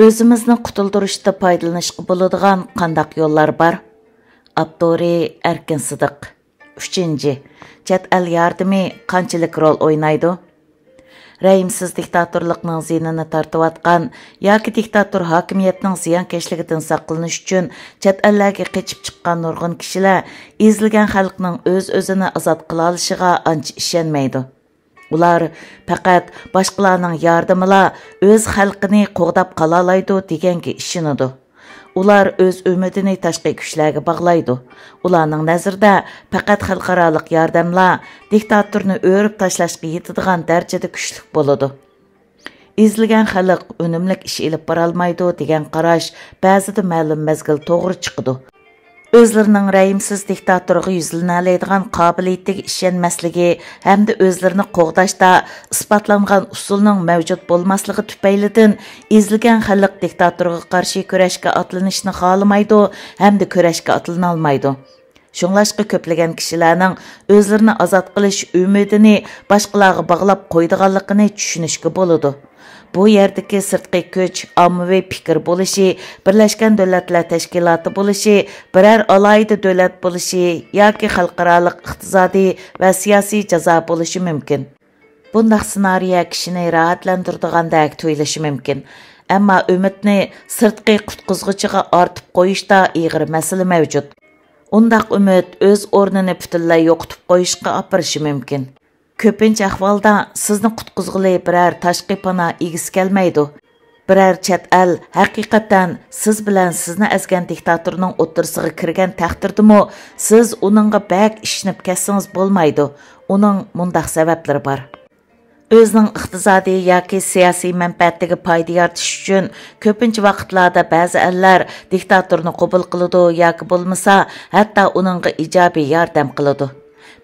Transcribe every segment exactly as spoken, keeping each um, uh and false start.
ئۆزىمىزنى قۇتۇلدۇرۇشتا پايدىلىنىشقا بولىدىغان قانداق يوللار بار؟ ئاپتورى: ئەركىن سىدىق. ئۈچىنچى، چەت ئەل ياردىمى قانچىلىك رول ئوينايدۇ؟ رەھىمسىز دىكتاتورلۇقنىڭ زىيىنىنى تارتىۋاتقان ياكى دىكتاتور ھاكىمىيەتنىڭ زىيانكەشلىكىدىن ساقلىنىش ئۈچۈن چەت ئەللەرگە قېچىپ چىققان نۇرغۇن كىشىلەر ئېزىلگەن خەلقنىڭ ئۆز-ئۆزىنى ئازاد قىلالىشىغا ئانچە ئىشەنمەيدۇ. ئۇلار پەقەت باشقىلارنىڭ ياردىمىلا ئۆز خەلقىنى قوغداپ قالالايدۇ دېگەنگە ئىشىنىدۇ. ئۇلار ئۆز ئۈمىدىنى تاشقى كۈچلەرگە باغلايدۇ. ئۇلارنىڭ نەزىرىدە پەقەت خەلقئارالىق ياردەملا دىكتاتورنى ئۆرۈپ تاشلاشقا يېتىدىغان دەرىجىدە كۈچلۈك بولىدۇ. ئېزىلگەن خەلق ئۈنۈملۈك ئىش ئېلىپ بارالمايدۇ دېگەن قاراش بەزىدە مەلۇم مەزگىل توغرا چىقىدۇ. ئۆزلىرىنىڭ رەھىمسىز دىكتاتورغا يۈزلىنەلەيدىغان قابىلىيىتىگە ئىشەنمەسلىكى ھەمدە ئۆزلىرىنى قوغداشتا ئىسپاتلانغان ئۇسۇلنىڭ مەۋجۇت بولماسلىقى تۈپەيلىدىن، ئېزىلگەن خەلق دىكتاتورغا قارشى كۈرەشكە ئاتلىنىشنى خالىمايدۇ ھەمدە كۈرەشكە ئاتلىنالمايدۇ. شۇڭلاشقا كۆپلىگەن كىشىلەرنىڭ ئۆزلىرىنى ئازاد قىلىش ئۈمىدىنى باشقىلارغا باغلاپ قويىدىغانلىقىنى چۈشىنىشكە بولىدۇ. بۇ يەردىكى سىرتقى كۈچ، ئاممىۋى پىكىر بولۇشى، بىرلەشكەن دۆلەتلەر تەشكىلاتى بولۇشى، بىرەر ئالاھىدە دۆلەت بولۇشى ياكى خەلقئارالىق ئىقتىسادىي ۋە سىياسىي جازا بولۇشى مۇمكىن. بۇنداق سېنارىيە كىشىنى راھەتلەندۈرىدىغاندەك تۇيۇلۇشى مۇمكىن، ئەمما ئۈمىدنى سىرتقى قۇتقۇزغۇچىغا ئارتىپ قويۇشتا ئېغىر مەسىلە مەۋجۇت. ئۇنداق ئۈمىد ئۆز ئورنىنى پۈتۈنلەي يوقىتىپ قويۇشقا ئاپىرىشى مۇمكىن. كۆپىنچە ئەھۋالدا سىزنى قۇتقۇزغىلى بىرەر تاشقى پانا ئىگىسى كەلمەيدۇ. بىرەر چەت ئەل ھەقىقەتەن سىز بىلەن سىزنى ئەزگەن دىكتاتورنىڭ ئوتتۇرىسىغا كىرگەن تەقدىردىمۇ، سىز ئۇنىڭغا بەك ئىشىنىپ كەتسىڭىز بولمايدۇ. ئۇنىڭ مۇنداق سەۋەبلىرى بار. ئۆزىنىڭ ئىقتىسادىي ياكى سىياسىي مەنپەئەتىگە پايدا يارىتىش ئۈچۈن كۆپىنچە ۋاقىتلاردا بەزى ئەللەر دىكتاتورنى قوبۇل قىلىدۇ ياكى بولمىسا ھەتتا ئۇنىڭغا ئىجابىي ياردەم قىلىدۇ.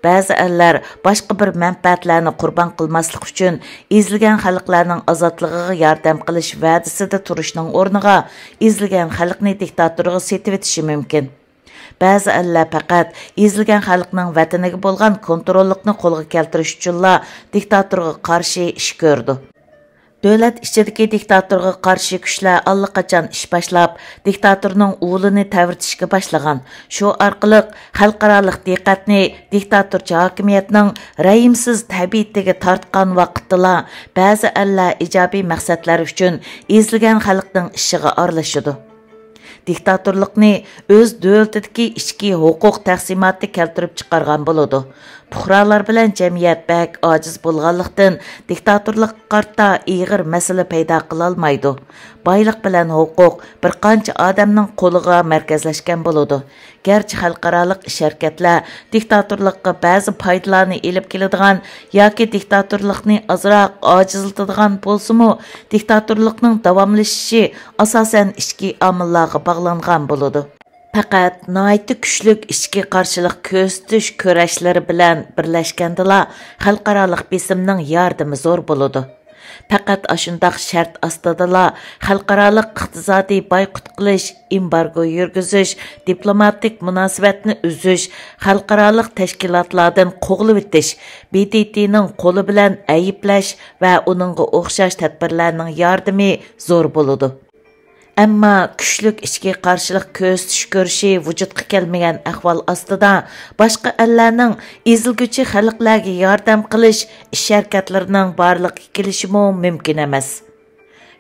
بەزى ئەللەر باشقا بىر مەنپەئەتلەرنى قۇربان قىلماسلىق ئۈچۈن ئېزىلگەن خەلقلەرنىڭ ئازادلىقىغا ياردەم قىلىش ۋەدىسىدە تۇرۇشنىڭ ئورنىغا ئېزىلگەن خەلقنى دىكتاتورغا سېتىۋېتىشى مۇمكىن. بەزى ئەللەر پەقەت ئېزىلگەن خەلقنىڭ ۋەتىنىگە بولغان كونتروللۇقنى قولغا كەلتۈرۈش ئۈچۈنلا دىكتاتورغا قارشى ئىش كۆرىدۇ. دۆلەت ئىچىدىكى دىكتاتورغا قارشى كۈچلەر ئاللىقاچان ئىش باشلاپ، دىكتاتورنىڭ ئۇلىنى تەۋرىتىشكە باشلىغان. شۇ ئارقىلىق خەلقئارالىق دىققەتنى دىكتاتورچە ھاكىمىيەتنىڭ رەھىمسىز تەبىئىتىگە تارتقان ۋاقىتتىلا، بەزى ئەللەر ئىجابىي مەقسەتلەر ئۈچۈن ئېزىلگەن خەلقنىڭ ئىشىغا ئارىلىشىدۇ. دىكتاتورلۇقنى ئۆز دۆلىتىدىكى ئىچكى ھوقۇق تەقسىماتى كەلتۈرۈپ چىقارغان بولىدۇ. پۇقرالار بىلەن جەمئىيەت بەك ئاجىز بولغانلىقتىن، دىكتاتورلۇققا قارىتا ئېغىر مەسىلە پەيدا قىلالمايدۇ. بايلىق بىلەن ھوقۇق بىر قانچە ئادەمنىڭ قولىغا مەركەزلەشكەن بولىدۇ. گەرچە خەلقئارالىق ئىش-ھەرىكەتلەر دىكتاتورلۇققا بەزى پايدىلارنى ئېلىپ كېلىدىغان ياكى دىكتاتورلۇقنى ئازراق ئاجىزلىتىدىغان بولسىمۇ، دىكتاتورلۇقنىڭ داۋاملىشىشى ئاساسەن ئىچكى ئامىللارغا باغلانغان بولىدۇ. پەقەت ناھايىتى كۈچلۈك ئىچكى قارشىلىق كۆرسىتىش كۈرەشلىرى بىلەن بىرلەشكەندىلا، خەلقئارالىق بېسىمنىڭ ياردىمى زور بولىدۇ. پەقەت ئاشۇنداق شەرت ئاستىدىلا خەلقئارالىق ئىقتىسادىي بايقۇت قىلىش، ئېمبارگو يۈرگۈزۈش، دىپلوماتىك مۇناسىۋەتنى ئۈزۈش، خەلقئارالىق تەشكىلاتلاردىن قوغلىۋېتىش، ب د ت نىڭ قولى بىلەن ئەيىبلەش ۋە ئۇنىڭغا ئوخشاش تەدبىرلەرنىڭ ياردىمى زور بولىدۇ. ئەمما كۈچلۈك ئىچكى قارشىلىق كۆرسىتىش كۈرىشى ۋۇجۇدقا كەلمىگەن ئەھۋال ئاستىدا، باشقا ئەللەرنىڭ ئېزىلگۈچى خەلقلەرگە ياردەم قىلىش ئىش-ھەرىكەتلىرىنىڭ بارلىققا كېلىشىمۇ مۇمكىن ئەمەس.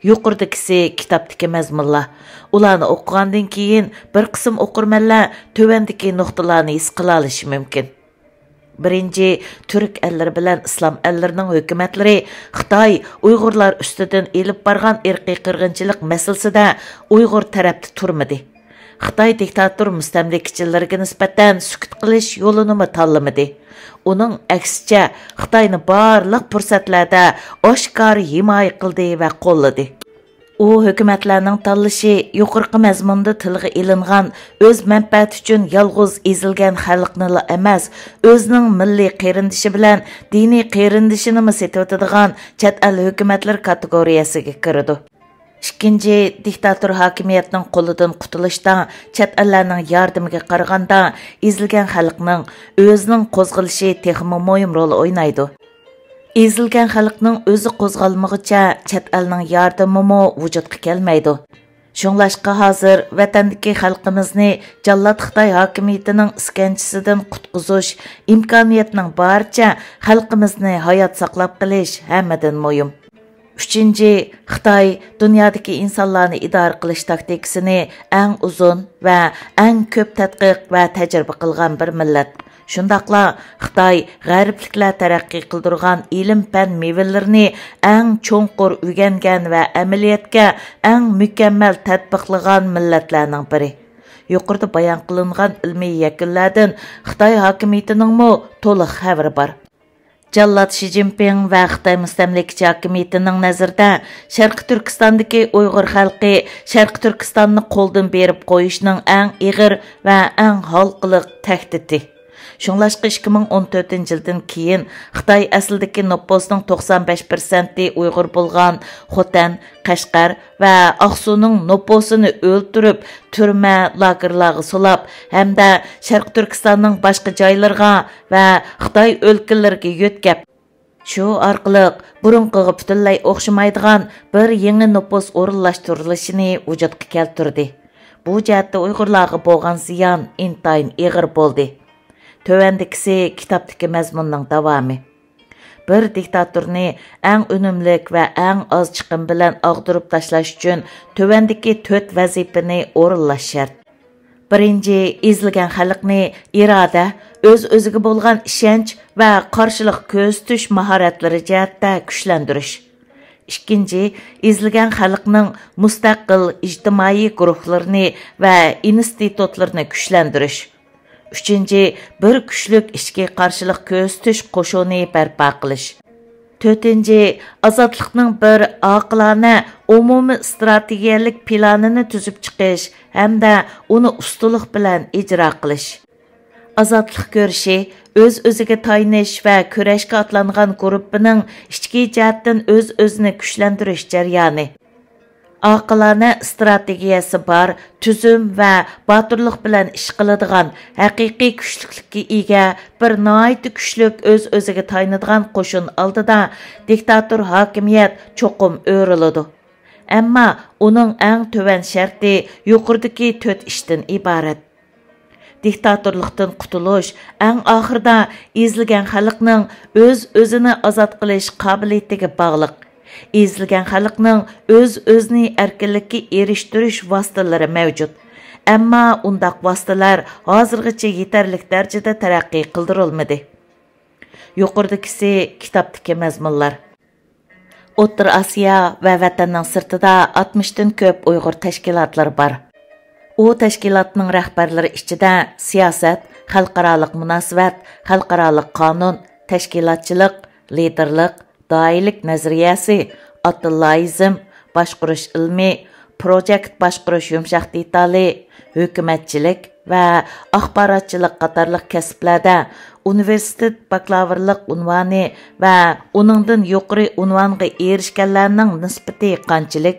يۇقىرىدىكىسى كىتابتىكى مەزمۇنلار. ئۇلارنى ئوقۇغاندىن كېيىن، بىر قىسىم ئوقۇرمەنلەر تۆۋەندىكى نۇقتىلارنى ھېس قىلالىشى مۇمكىن. بىرىنچى، تۈرك ئەللىرى بىلەن ئىسلام ئەللىرىنىڭ ھۆكۈمەتلىرى خىتاي ئۇيغۇرلار ئۈستىدىن ئېلىپ بارغان ئىرقىي قىرغىنچىلىق مەسىلىسىدە ئۇيغۇر تەرەپتە تۇرمىدى. خىتاي دىكتاتور مۇستەملىكىچىلىرىگە نىسبەتەن سۈكۈت قىلىش يولىنىمۇ تاللىمىدى. ئۇنىڭ ئەكسىچە، خىتاينى بارلىق پۇرسەتلەردە ئاشكارا ھىمايە قىلدى ۋە قوللىدى. ئۇ ھۆكۈمەتلەرنىڭ تاللىشى يۇقىرىقى مەزمۇندا تىلغا ئېلىنغان ئۆز مەنپەئەتى ئۈچۈن يالغۇز ئېزىلگەن خەلقنىلا ئەمەس، ئۆزىنىڭ مىللىي قېرىندىشى بىلەن دىنىي قېرىندىشىنىمۇ سېتىۋېتىدىغان چەت ئەل ھۆكۈمەتلىرى كاتېگورىيەسىگە كىرىدۇ. ئىككىنچى، دىكتاتور ھاكىمىيەتنىڭ قولىدىن قۇتۇلۇشتا چەت ئەللەرنىڭ ياردىمىگە قارىغاندا، ئېزىلگەن خەلقنىڭ ئۆزىنىڭ قوزغىلىشى تېخىمۇ مۇھىم رول ئوينايدۇ. ئېزىلگەن خەلقنىڭ ئۆزى قوزغالمىغۇچە، چەت ئەلنىڭ ياردىمىمۇ ۋۇجۇدقا كەلمەيدۇ. شۇڭلاشقا ھازىر ۋەتەندىكى خەلقىمىزنى جاللات خىتاي ھاكىمىيىتىنىڭ ئىسكەنجىسىدىن قۇتقۇزۇش، ئىمكانىيەتنىڭ بارىچە خەلقىمىزنى ھايات ساقلاپ قېلىش ھەممىدىن مۇھىم. ئۈچىنچى، خىتاي دۇنيادىكى ئىنسانلارنى ئىدارە قىلىش تاكتىكىسىنى ئەڭ ئۇزۇن ۋە ئەڭ كۆپ تەتقىق ۋە تەجرىبە قىلغان بىر مىللەت. شۇنداقلا خىتاي غەربلىكلەر تەرەققىي قىلدۇرغان ئىلىم-پەن مېۋىلىرىنى ئەڭ چوڭقۇر ئۆگەنگەن ۋە ئەمەلىيەتكە ئەڭ مۇكەممەل تەتبىقلىغان مىللەتلەرنىڭ بىرى. يۇقىرىدا بايان قىلىنغان ئىلمىي يەكۈنلەردىن خىتاي ھاكىمىيىتىنىڭمۇ تولۇق خەۋىرى بار. جاللات شى جىنپىڭ ۋە خىتاي مۇستەملىكىچى ھاكىمىيىتىنىڭ نەزىرىدە، شەرقىي تۈركىستاندىكى ئۇيغۇر خەلقى شەرقىي تۈركىستاننى قولدىن بېرىپ قويۇشنىڭ ئەڭ ئېغىر ۋە ئەڭ ھالقىلىق تەھدىتى. شۇڭلاشقا، ئىككى مىڭ ئون تۆتىنچى يىلدىن كېيىن خىتاي ئەسلىدىكى نوپۇسنىڭ توقسان بەش پىرسەنتى ئۇيغۇر بولغان خوتەن، قەشقەر ۋە ئاقسۇنىڭ نوپۇسىنى ئۆلتۈرۈپ، تۈرمە، لاگېرلارغا سولاپ ھەمدە شەرقىي تۈركىستاننىڭ باشقا جايلىرىغا ۋە خىتاي ئۆلكىلىرىگە يۆتكەپ، شۇ ئارقىلىق بۇرۇنقىغا پۈتۈنلەي ئوخشىمايدىغان بىر يېڭى نوپۇس ئورۇنلاشتۇرۇلۇشىنى ۋۇجۇدقا كەلتۈردى. بۇ جەھەتتە ئۇيغۇرلارغا بولغان زىيان ئىنتايىن ئېغىر بولدى. تۆۋەندىكىسى كىتابتىكى مەزمۇننىڭ داۋامى. بىر دىكتاتورنى ئەڭ ئۈنۈملۈك ۋە ئەڭ ئاز چىقىم بىلەن ئاغدۇرۇپ تاشلاش ئۈچۈن تۆۋەندىكى تۆت ۋەزىپىنى ئورۇنلاش شەرت. بىرىنچى، ئېزىلگەن خەلقنى ئىرادە، ئۆز-ئۆزىگە بولغان ئىشەنچ ۋە قارشىلىق كۆرسىتىش ماھارەتلىرى جەھەتتە كۈچلەندۈرۈش. ئىككىنچى، ئېزىلگەن خەلقنىڭ مۇستەقىل ئىجتىمائىي گۇرۇھلىرىنى ۋە ئىنستىتۇتلىرىنى كۈچلەندۈرۈش. ئۈچىنچى، بىر كۈچلۈك ئىچكى قارشىلىق كۆرسىتىش قوشۇنى بەرپا قىلىش. تۆتىنچى، ئازادلىقنىڭ بىر ئاقىلانە ئومۇمىي ئىستراتېگىيەلىك پىلانىنى تۈزۈپ چىقىش ھەمدە ئۇنى ئۇستىلىق بىلەن ئىجرا قىلىش. ئازادلىق كۈرىشى، ئۆز-ئۆزىگە تايىنىش ۋە كۈرەشكە ئاتلانغان گۇرۇپپىنىڭ ئىچكى جەھەتتىن ئۆز-ئۆزىنى كۈچلەندۈرۈش جەريانى. ئاقىلانە ئىستراتېگىيەسى بار، تۈزۈم ۋە باتۇرلۇق بىلەن ئىش قىلىدىغان، ھەقىقىي كۈچلۈكلۈككە ئىگە، بىر ناھايىتى كۈچلۈك ئۆز-ئۆزىگە تايىنىدىغان قوشۇن ئالدىدا دىكتاتور ھاكىمىيەت چوقۇم ئۆرۈلىدۇ. ئەمما ئۇنىڭ ئەڭ تۆۋەن شەرتى يۇقىرىدىكى تۆت ئىشتىن ئىبارەت. دىكتاتورلۇقتىن قۇتۇلۇش ئەڭ ئاخىرىدا ئېزىلگەن خەلقنىڭ ئۆز-ئۆزىنى ئازاد قىلىش قابىلىيىتىگە باغلىق. ئېزىلگەن خەلقنىڭ ئۆز-ئۆزىنى ئەركىنلىككە ئېرىشتۈرۈش ۋاسىتىلىرى مەۋجۇت. ئەمما ئۇنداق ۋاسىتىلەر ھازىرغىچە يېتەرلىك دەرىجىدە تەرەققىي قىلدۇرۇلمىدى. يۇقىرىدىكىسى كىتابتىكى مەزمۇنلار. ئوتتۇرا ئاسىيا ۋە ۋەتەننىڭ سىرتىدا ئاتمىشتىن كۆپ ئۇيغۇر تەشكىلاتلىرى بار. ئۇ تەشكىلاتنىڭ رەھبەرلىرى ئىچىدە سىياسەت، خەلقئارالىق مۇناسىۋەت، خەلقئارالىق قانۇن، تەشكىلاتچىلىق، لىدېرلىق، دائىرىلىك نەزەرىيەسى، ئاتىللايىزم، باشقۇرۇش ئىلمى، پروجېكت باشقۇرۇش يۇمشاق دېتالى، ھۆكۈمەتچىلىك ۋە ئاخباراتچىلىق قاتارلىق كەسىپلەردە ئۇنىۋېرسىتېت باكلاۋۇرلۇق ئۇنۋانى ۋە ئۇنىڭدىن يۇقىرى ئۇنۋانغا ئېرىشكەنلەرنىڭ نىسبىتى قانچىلىك؟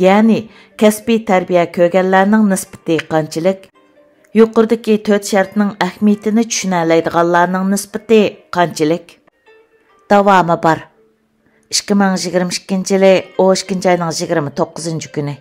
يەنى كەسپىي تەربىيە كۆرگەنلەرنىڭ نىسبىتى قانچىلىك؟ يۇقىرىدىكى تۆت شەرتنىڭ ئەھمىيىتىنى چۈشىنەلەيدىغانلارنىڭ نىسبىتى قانچىلىك؟ داۋامى بار. ئىككى مىڭ يىگىرمە ئىككىنچى يىلى ئون ئىككىنچى ئاينىڭ يىگىرمە توققۇزىنچى كۈنى.